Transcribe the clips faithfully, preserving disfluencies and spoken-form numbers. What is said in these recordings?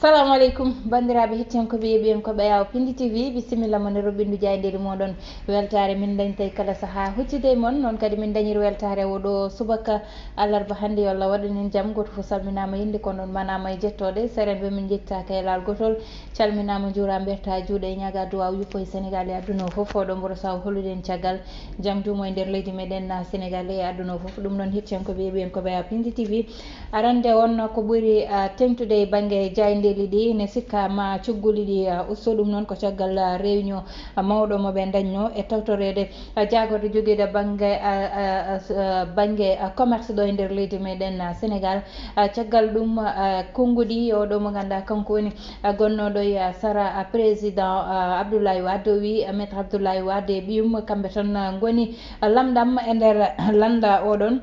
Salamu aleykum, banndiraaɓe hettiyankooɓe e yeeɓiyankooɓe Yawo Pindi T V, bisimilla mon e roɓɓindu jaayndeeli mooɗon. Weltaare min dañtay kala sahaa huccude e mon, noon kadi min dañir weltaare oɗo subaka alarba hannde, yo Allah waɗan en jam. Gooto fof salminaama, innde ko noon manaama e jettooɗe, seren ɓe min njettaaka e laal gotol. Calminaama, njuuraama, mbertaa juuɗe e ñaaga duwaaw yuppo e Senegaal e aduna o fof. Oɗo mboro saw hollude en caggal jam duumo e nder leydi meɗen, ah, Senegaal e aduna o fof. Ɗum noon hettiyankooɓe e yeeɓiyankooɓe Yawo Pindi T V, arande on ko ɓuri, ah, teŋtude e bannge jaayndeeli ɗi, ne sikkaama cugguli ɗi, ah, usto. Ɗum noon ko caggal, ah, réunion, ah, mawɗo mo ɓe dañno e tawtoreede, ah, jaagorɗe jogiiɗe bannge, ah, ah, ah, s-, ah, bannge, ah, commerce ɗo e nder leydi meɗen, ah, Senegaal. Ah, caggal ɗum, ah, konnguɗi oɗo mo ngannduɗaa kanko woni, ah, gonnooɗo e, ah, sara, ah, président, ah, Abdoulaye Wade, o wi, ah, maître Abdoulaye Wade e ɓiyum, kamɓe tan, ah, ngoni, ah, lamɗam e nder lannda oɗon.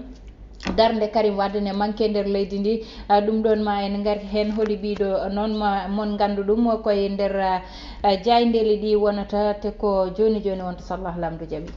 Darnde Karim Wade ne manque e nder leydi ndi. Ah, ɗum ɗoon ma en ngarti heen, holi ɓiiɗo noon ma mon nganndu ɗum ko e nder, ah, ah, jaayndeeli ɗi wonata, te ko jooni jooni wonta so Allah lamɗo jaɓi.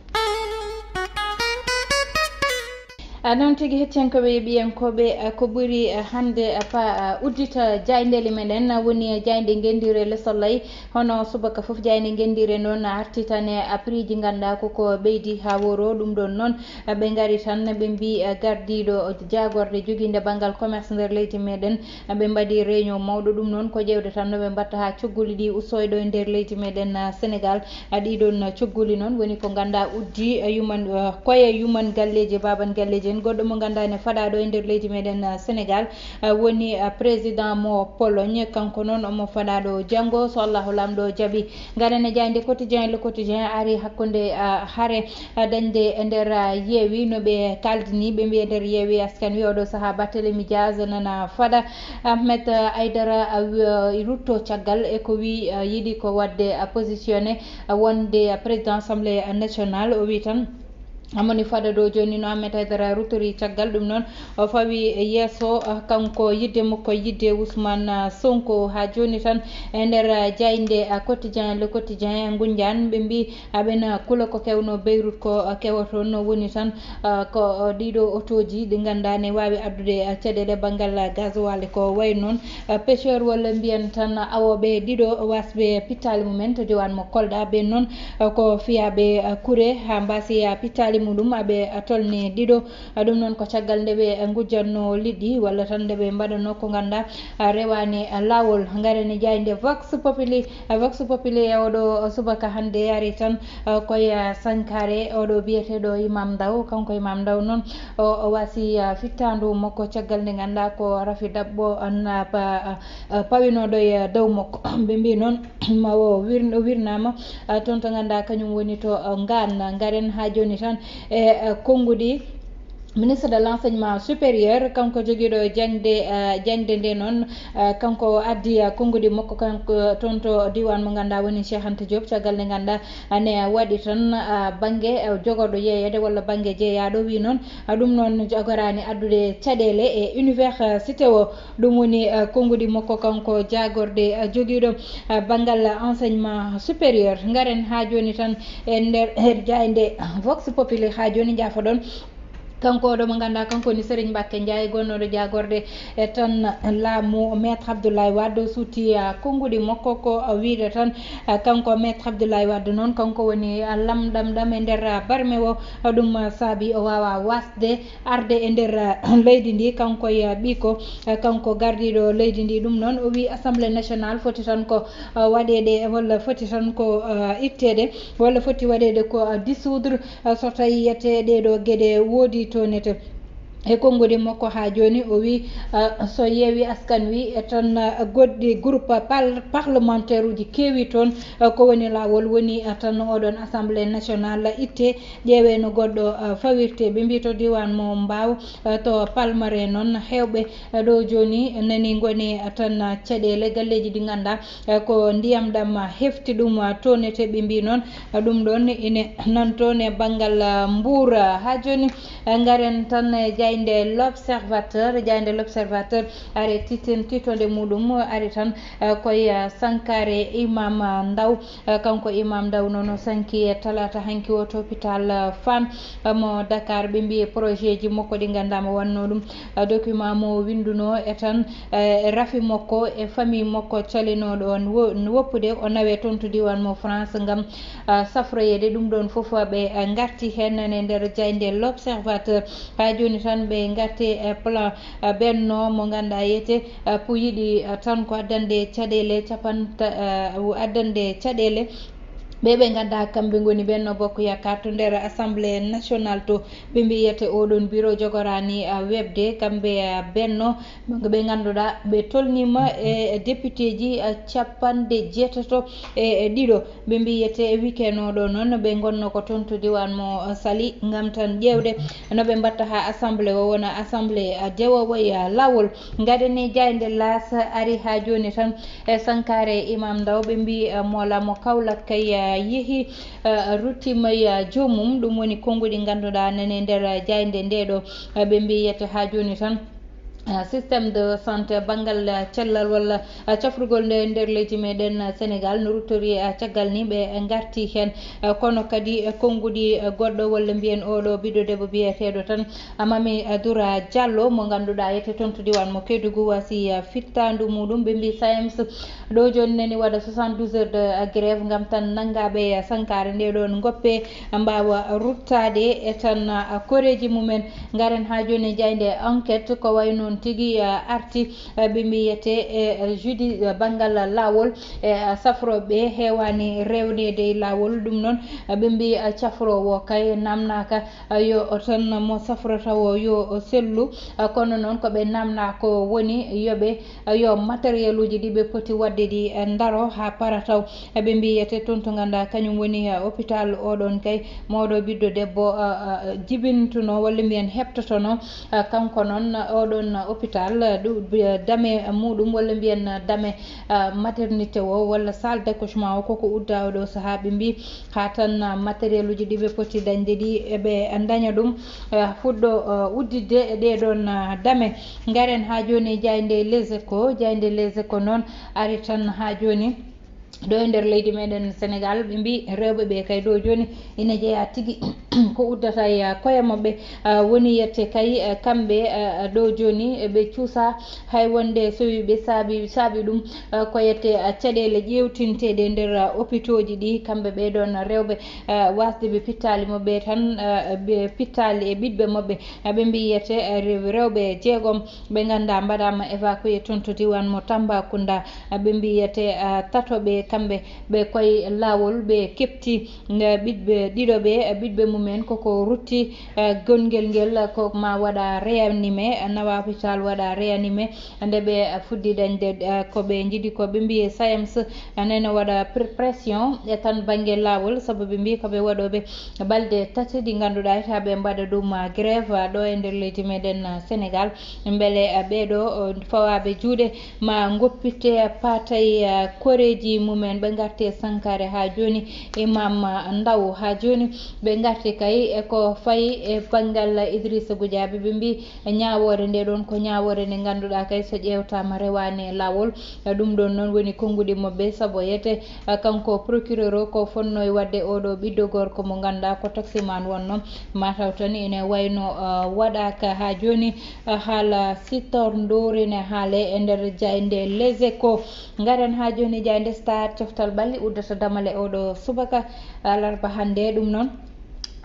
Ah, noon tigi hettiyankooɓe e yeeɓiyankooɓe, ah, ko ɓuri, ah, hannde, ah, pa-, ah, uddita jaayndeeli meɗen, ah, woni, ah, jaaynde ngenndiire Le Soleil. Hono subaka fof jaaynde ngenndiire noon artitane, ah, prix ji ngannduɗaa ko ko ɓeydi haa woro. Ɗum ɗoon noon, ah, ɓe ngari tan ɓe mbi, ah, gardiiɗo jaagorɗe jogiinde banngal commerce nder leydi meɗen, ah, ɓe mbaɗi réunion mawɗo. Ɗum noon ko ƴeewde tan no ɓe mbatta haa cogguli ɗi usto e ɗo e nder leydi meɗen, ah, Senegaal. Ah, ɗiɗon cogguli noon woni ko ngannduɗaa uddi, ah, yuman, ah, koye yuman galleeji, baaban galleeji en. Goɗɗo mo ngannduɗaa ne faɗaa ɗo e nder leydi meɗen, ah, Senegaal, ah, woni, ah, président mo Pologne. Kanko noon omo faɗaa ɗo janngo, so Allahu lamɗo jaɓi. Ngaren e jaaynde Quotidien, Le Quotidien ari hakkunde, ah, hare, ah, dañde e nder, ah, Yewwi, no ɓe kaaldini, ɓe mbiya nder Yewwi Askan Wi oɗo sahaa Barthélémy Dias nana faɗa Ahmed, ah, Aïdara, ah, wi-, ah, rutto caggal e ko wi, ah, yiɗi ko waɗde, ah, positionné, ah, wonde, ah, président Assemblée nationale. O wi tan, amoni fada ɗo jooni no Ahmed Aïdara ruttori caggal ɗum noon, o fawi yeeso, ah, kanko yidde makko yidde Ousmane, ah, Sonko. Haa jooni tan e nder, ah, jaaynde, ah, Quotidien, Le Quotidien, Ngunjaan, ɓe mbi aɓena kula ko kewno Beirut ko, ah, kewa toon. No woni tan, ah, ko, ah, ɗiɗo otooji ɗi ngannduɗaa ne waawi addude, ah, caɗeele banngal, ah, gasoil ko wayi noon, ah, pêcheur walla mbiyen tan awooɓe ɗiɗo wasɓe pittaali mumen to diiwaan mo Kolda. Ɓeen noon, ah, ko fiyaaɓe, ah, kure haa mbaasi, ah, pittaali muɗum, aɓe, ah, tolni ɗiɗo. Ah, ɗum noon ko caggal nde ɓe, ah, ngujjatno liɗɗi walla tan nde ɓe mbaɗatno ko ngannduɗaa, ah, rewaani, ah, laawol. Ngaren e jaaynde Vox Populi. Ah, Vox Populi e oɗo subaka hannde ari tan, ah, koye, ah, Sankare, oɗo biyeteeɗo Imam Ndaw. Kanko Imam Ndaw noon, o, o wasi, ah, fittaandu makko caggal nde ngannduɗaa ko Rafi Daɓɓo, ah, na pa-, ah, ah, pawinooɗo e dow makko. Ɓe mbi noon ma o wir-, o wirnaama, ah, toon to ngannduɗaa kañum woni to, ah, Ngaan. Ngaren haa jooni tan e, ah, konnguɗi. Ministre de l'enseignement supérieur, kanko jogiiɗo jaŋde, eh, jaŋde nde noon, eh, kanko addi, eh, konnguɗi makko kanko toon to diiwaan mo ngannduɗaa woni Cheikh Anta Diop, caggal nde ngannduɗaa ane waɗi tan, eh, bannge, eh, jogorɗo yeeyeede walla bannge jeyaaɗo. Wi noon, eh, ɗum noon jogoraani addude caɗeele e université o. Ɗum woni, eh, konnguɗi makko kanko jaagorɗe, eh, jogiiɗo, eh, banngal enseignement supérieur. Ngaren haa jooni tan e nder, her jaaynde Vox Populi haa jooni, njaafoɗon. Kanko oɗo mo ngannduɗaa, kanko woni Serigne Mbacké Ndiaye, gonnooɗo jaagorɗe e tan laamu Maître Abdoulaye Wade, o suuti, ah, konnguɗi makko ko, ah, wiide tan, ah, kanko Maître Abdoulaye Wade noon, kanko woni, ah, lamɗam ɗam e nder, ah, barme o, ah, ɗum, ah, saabi o waawaa wasde arde e nder, ah, leydi ndi, kanko e, ah, ɓiiko, ah, kanko gardiiɗo leydi ndi. Ɗum noon o wi Assemblée nationale foti tan ko, ah, waɗeede walla foti tan ko, ah, itteede walla foti waɗeede ko, ah, dissoudre, ah, so tawi yiyete ɗee ɗoo geɗe woodi toon nete. E konnguɗi makko haa jooni o wi, ah, so yeewi Askan Wi e tan, ah, goɗɗi groupe par-, parlementaire uji keewi toon, ah, ko woni laawol woni, ah, tan oɗon Assemblée nationale itte, ƴeewe no goɗɗo, ah, fawirte. Ɓe mbi to diiwaan mo Mbaaw, ah, to Palmarin noon, heewɓe, ah, ɗo jooni nani ngoni, ah, tan, ah, caɗeele galleeji ɗi ngannduɗaa, ah, ko ndiyam ɗam, ah, hefti ɗum, ah, toon nete. Ɓe mbi noon, ah, ɗum ɗoon ine nan toon e banngal, ah, Mbuur. Ah, haa jooni, ah, ngaren tan e jay- Nde L'Observateur, jaynde L'Observateur ari titin titonde muɗum ari tan, eh, koye, eh, sankare Imam, eh, Ndaw. Eh, kanko Imam Ndaw noon o sanki e talaata hanki o to hôpital, eh, Fann, eh, mo Dakar. Ɓe mbi projet ji makko ɗi ngannduɗaa mo wanno ɗum, eh, document mo winduno e tan, eh, rafi makko e famille makko calinoɗo on wo-, woppude o nawe toon to diwan mo France ngam, eh, safroyeede. Ɗum ɗon fof ɓe, eh, ngarti heen e nder jaynde L'Observateur. Haa jooni tan ɓe ngarte e plan, eh, Benno mo ngannduɗaa yete, eh, po yiɗi, eh, tan ko addande caɗeele capanta-, eh, addande caɗeele ɓe ɓe ngannduɗaa kamɓe ngoni Benno Bokk Yaakaar to nder Assemblée Nationale to. Ɓe mbiyete oɗon bureau jogorani, eh, weɓde kamɓe, eh, Benno ɓe ngannduɗaa ɓe tolniima e député ji, eh, capanɗe jeetato e, e ɗiɗo. Ɓe mbiyete e weekend oɗo noon ɓe ngonno ko toon to diwan mo Saly ngam tan ƴeewde no ɓe mbatta haa assemblée o wona assemblée, ah, dewoowo e, ah, laawol. Ngaɗen e jaynde L'As ari haa jooni tan e sankare Imam Ndaw. Ɓe mbi, ah, moola mo Kaolack kay, ah, yehi, ah, ruttiima e, ah, joomum. Ɗum woni konnguɗi ngannduɗaa nani e nder, ah, jaynde nde ɗo. Ah, ɓe mbiyete haa jooni tan, ah, système de santé banngal, ah, cellal walla, ah, cafrugol nde nder leydi meɗen, ah, Sénégal no ruttori, ah, caggal ni ɓe ngarti heen, ah, kono kadi, ah, konnguɗi, ah, goɗɗo walla mbiyen oɗo ɓiɗɗo debbo biyeteeɗo tan, ah, Mami, ah, Dura Diallo mo ngannduɗaa yete toon to diwan mo Kédougou wasi, ah, fittaandu muɗum. Ɓe mbi SAEMS ɗo jooni nani waɗa soixante-douze heures de, ah, grève ngam tan nanngaɓe, ah, sankare nde ɗon goppe, ah, mbaawa ruttaade e tan, ah, koreeji mumen. Ngaren haa jooni e jaynde Enquête ko way noon tigi, eh, arti, eh, ɓe mbiyete, eh, judi, eh, banngal laawol, eh, safrooɓe heewaani rewneede e laawol. Ɗum noon, eh, ɓe mbi, eh, cafroowo kay naamnaaka, eh, yo o tan mo safrata o yo o sellu, eh, kono noon ko ɓe naamnaa ko woni yo ɓe, eh, yo matériel uji ɗi ɓe poti waɗde ɗi, eh, ndaro haa para taw. Ɓe mbiyete toon to ngannduɗaa kañum woni, eh, hôpital oɗon kay mawɗo ɓiɗɗo debbo, eh, eh, jibintuno walla mbiyen heɓtotono, eh, kanko noon oɗon hôpital, eh, ɗu-, bi-, dame muɗum walla mbiyen dame, eh, maternité o walla salle d'accouchement o koko udda oɗo sahaa. Ɓe mbi haa tan, eh, matériel uji ɗi ɓe poti dañde ɗi eɓe daña ɗum, eh, fuɗɗo, eh, udditde e ɗee ɗoon, eh, dame. Ngaren haa jooni e jaynde Les Échos. Jaynde Les Échos noon ari tan haa jooni ɗo e nder leydi meɗen Sénégal, ɓe mbi rewɓe ɓe kay ɗo jooni ina jeeya tigi ko uddata e, ah, koye maɓɓe. Ah, woni yette kay, ah, kamɓe, ah, ɗo jooni ɓe cuusa hay wonde so wi ɓe saabi, saabi ɗum, ah, ko yette, ah, caɗeele ƴeewtinteeɗe nder, ah, opitooji ɗi, kamɓe ɓe ɗon rewɓe, ah, wasde ɓe pittaali maɓɓe tan, ah, ɓe pittaali e ɓiɗɓe maɓɓe. Ah, ɓe mbi yette, ah, rew-, rewɓe jeegom ɓe ngannduɗaa mbaɗaama évacué toon to diwan mo Tambacounda. Ah, ɓe mbiyete, ah, tato ɓe, kamɓe ɓe koye laawol, ɓe keɓti, eh, ɓiɗɓe ɗiɗo ɓe, eh, ɓiɗɓe mumen koko rutti, eh, gonngel ngel, eh, ko ma waɗa réanimé, eh, nawa hôpital waɗa réanimé. Nde ɓe, eh, fuɗɗi dañde, eh, ko ɓe njiɗi ko, ɓe mbiye SAEMS, eh, nene waɗa pr-, pression e tan bannge laawol, sabu ɓe mbi ko ɓe waɗooɓe balɗe tati ɗi ngannduɗaa etaɓe mbaɗa ɗum, ah, grève, ah, ɗo e nder leydi meɗen, ah, Sénégal. Mbele, ah, ɓeeɗo, oh, fawaaɓe juuɗe ma ngoppite, ah, paatay, ah, koreeji mumen, ɓe ngarte sankare haa jooni. Imam, ah, Ndaw haa jooni ɓe ngarti kay e ko fayi e banngal Idrissa Goudiaby. Ɓe mbi ñaawoore nde ɗon ko ñaawoore nde ngannduɗaa kay so ƴeewtaama rewaani e laawol. Ɗum ɗon noon woni konnguɗi maɓɓe, sabu yete, ah, kanko procureur o ko fotnoo e waɗde oɗo ɓiɗɗo gorko mo ngannduɗaa ko taximan wonno. Mataw tan ene wayno, ah, waɗaaka haa jooni, ah, haala sittorndoori ne haale e nder jaynde Les Échos. Ngaren haa jooni jaynde Stade, coftal ɓalli uddata damale oɗo subaka, ah, larba hannde. Ɗum noon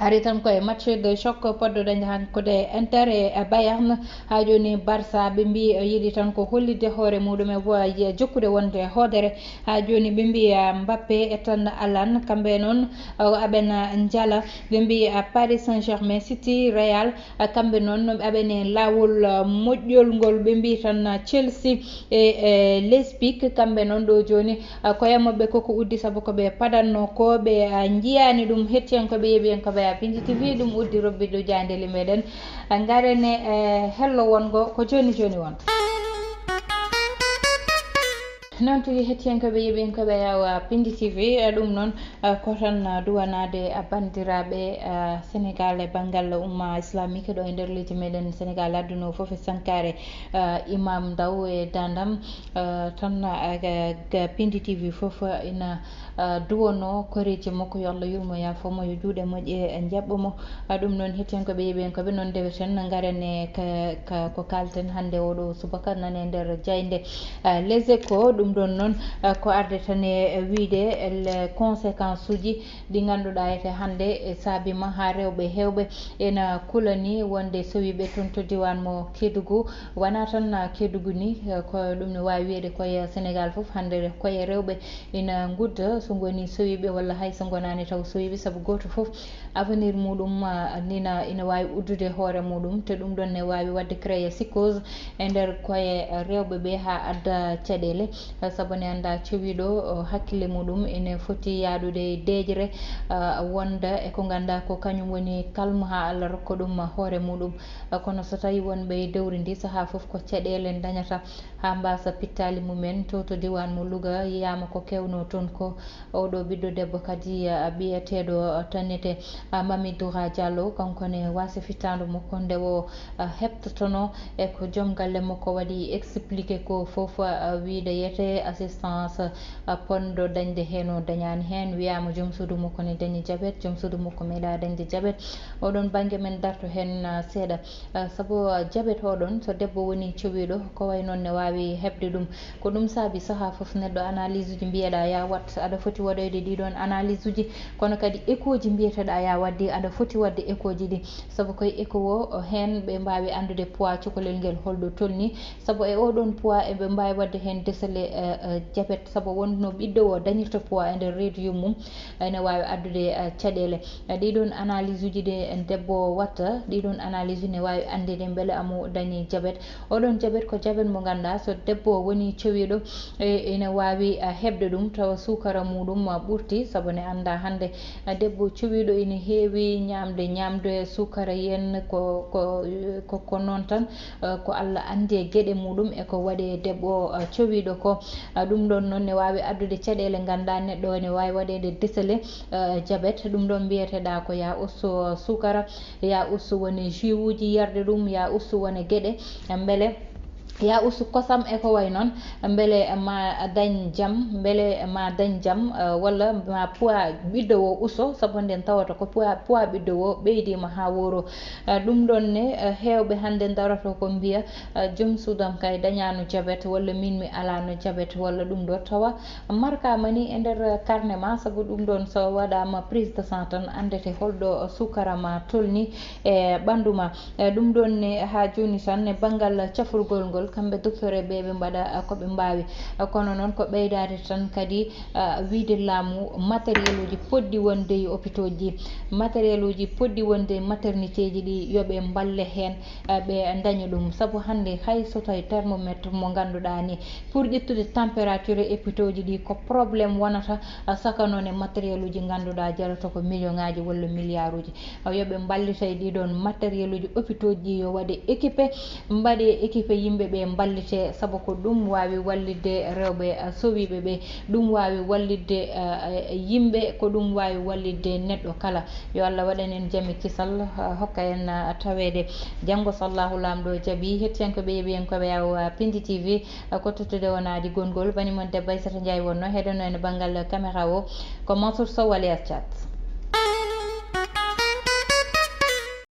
ari tan koye match de choc poddo dañde hankude Inter e Bayern. Haa jooni Barça ɓe mbi, eh, yiɗi tan ko hollitde hoore muɗum e wo-, e jokkude wonde hoodere. Haa jooni ɓe mbi, eh, Mbappé e tan Alan, kamɓe noon, eh, aɓena njala. Ɓe mbi, eh, Paris Saint-Germain, City, Real, eh, kamɓe noon no aɓene laawol, eh, moƴƴol ngol. Ɓe mbi tan, eh, Chelsea e, e Leipzig, kamɓe noon ɗo jooni, ah, koye maɓɓe koko uddi, sabu ko ɓe padanno ko ɓe, ah, njiyaani ɗum. Hettiyankooɓe, yeeɓiyankooɓe, a Pinji T V, ɗum uddi robbitɗo jaandeli meɗen. Ah, ngaren e, eh, hello wongo ko jooni jooni won. Noon tigi, hettiyankooɓe, yeɓiyankooɓe Yawa Pindi T V, eh, ɗum noon, eh, ko tan, eh, duwanaade, eh, banndiraaɓe, eh, Senegaal e banngal umma islamique ɗo e nder leydi meɗen Senegaal, aduna o fof e sankaare, eh, Imam Ndaw e Dandam, eh, tan, eh, ga, ga Pindi T V fof, eh, ina, eh, duwano koreeji makko, yo Allah yurmo, yaafo mo, yo juuɗe moƴƴe, eh, njaɓɓo mo. Ah, ɗum noon, hettiyankooɓe, yeɓiyankooɓe, noon ndeweten, ngaren e ka, ka, ko kaalten hannde oɗo subaka nane nder jaaynde, ah, Les Échos. Ɗum ɗoon noon, ah, ko arde tan e wiyde les conséquences uji ɗi ngannduɗaa ete hannde e saabi ma haa rewɓe heewɓe ena kulani wonde sowiiɓe toon to diiwaan mo Kédougou. Wonaa tan, ah, Kédougou ni, ah, ko ɗum ne waawi wiyeede koye Senegaal fof hannde koye rewɓe ina ngudda so ngoni sowiiɓe walla hay so ngonaani taw sowiiɓe, sabu gooto fof avenir muɗum, ah, nina ina waawi uddude hoore muɗum, te ɗum ɗon ne waawi waɗde créer psychose e nder koye rewɓe ɓe haa adda caɗeele, ah, sabu ne annda cowiiɗo, oh, hakkille muɗum ene foti yaaɗude e deeƴre, ah, wonda e ko ngannda ko kañum woni calme haa Allah rokka ɗum hoore muɗum. Ah, kono so tawi wonɓe e dowri ndi sahaa fof ko caɗeele dañata haa mbasa pittaali mumen to, to diiwaan mo Louga, yiyaama ko kewno toon ko oɗo ɓiɗɗo debbo kadi, ah, biyeteeɗo, ah, tannete, ah, Mami Doura Diallo, kanko ne waasa fittaandu makko nde o, ah, heɓtotono e ko joom galle makko waɗi expliqué ko fof, ah, wiide yete assistance, ah, ponɗo dañde heen o dañaani heen. Wiyaama joom suudu makko ne dañi jabet, joom suudu makko meeɗa dañde jabet. Oɗon bannge men darto heen, ah, seeɗa. Ah, sabu, ah, jabet oɗon, so debbo woni cowiiɗo, ko way noon ne waawi heɓde ɗum. Ko ɗum saabi sahaa fof neɗɗo analyse uji mbiyeɗa ya wat, aɗa foti waɗoyde ɗiɗon analyse uji, kono kadi écho ji mbiyeteɗa ya waɗde, aɗa foti waɗde écho ji ɗi. Sabu koye écho o, o heen ɓe mbaawi anndude poids cukalel ngel holɗo tolni. Sabu e oɗon poids eɓe mbaawi waɗde heen décelé, eh, eh, jabet, sabu wonno ɓiɗɗo o dañirta poids e nder reedu yummum, ene waawi addude, eh, caɗeele. Eh, ɗiɗon analyse uji ɗi debbo o watta, ɗiɗon analyse ne waawi anndude mbele amo dañi jabet. Oɗon jabet ko jabet mo ngannduɗaa so debbo o woni cowiiɗo, e, ene waawi, ah, heɓde ɗum tawa suukara muɗum, ah, ɓurti, sabu ne annda hannde, ah, debbo cowiiɗo ene heewi ñaamde, ñaamde suukara yen ko, ko, ko, ko noon tan, ah, ko Allah anndi e geɗe muɗum e ko waɗi e debbo, ah, cowiiɗo ko. Ah, ɗum ɗoon noon ne waawi addude caɗeele ngannduɗaa neɗɗo o ne waawi waɗeede décelé, ah, jabet. Ɗum ɗoon mbiyeteɗa ko ya usto suukara, ya ustu woni jus uji yarde ɗum, ya ustu woni geɗe, mbele ya ustu kosam e ko way noon, mbele ma dañ jam, mbele ma dañ jam, eh, walla ma poids ɓiɗɗo o usto, sabu nden tawata ko poids, poids ɓiɗɗo o ɓeydiima haa wooro. Eh, ɗum ɗoon ne, eh, heewɓe hannde ndaroto ko mbiya, eh, joom suudam kay dañaano jabet, walla min mi alaano jabet, walla ɗum ɗo tawa markaama ni e nder karne ma, sabu ɗum ɗoon so waɗaama prise de sang tan anndete holɗo suukara ma tolni e ɓanndu ma. E ɗum ɗoon ne haa jooni tan e banngal cafrugol ngol, kamɓe docteur e ɓe ɓe mbaɗa, ah, ko ɓe mbaawi. Ah, kono noon ko ɓeydaade tan kadi, ah, wiyde laamu matériel uji potɗi wonde e hôpitaux ji, matériel uji potɗi wonde e maternité ji ɗi yo ɓe mballe heen, ah, ɓe ndaña ɗum. Sabu hannde hay so tawi thermomètre mo ngannduɗaa ni pour ƴettude température e hôpitaux ji ɗi ko problème wonata, ah, saka noon e matériel uji ngannduɗaa jarata ko million ŋaaji walla milliard uji. Yo ɓe mballita e ɗiɗon matériel uji hôpitaux ji, yo waɗe équipé, mbaɗe équipé yimɓe ɓe mballite, sabu ko ɗum waawi wallitde rewɓe, ah, sowiiɓe ɓe, ɗum waawi wallitde, ah, yimɓe, ko ɗum waawi wallitde neɗɗo kala. Yo Allah waɗan en jam e kisal, ah, hokka en, ah, taweede janngo so Allahu Laamɗo jaɓi. Hettiyankooɓe, yeɓiyankooɓe Yawa Pindi T V, ah, ko tottude wonaade gongol, bani mon debbo Aissata Ndiaye wonno, heɗono en banngal caméra o, ko Mansour Sow alias Thiat.